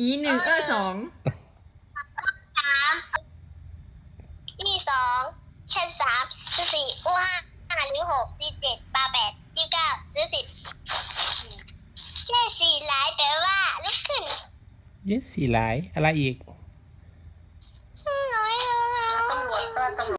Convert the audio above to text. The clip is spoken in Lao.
ອີໜຶ່ງ ເອີ ສອງ ສາມ ອີສອງ ຊັ້ນສາມ ຊັ້ນສີ່ ອູຫ້າ ຫຼືຫົກ ຈີເຈັດ ປາແປດ ຈີເກົ້າ ຈີສິບ ເຈັດສີ່ຫຼາຍ ແປວ່າລຸກຂຶ້ນ ເຈັດສີ່ຫຼາຍ ອະໄລອີກ?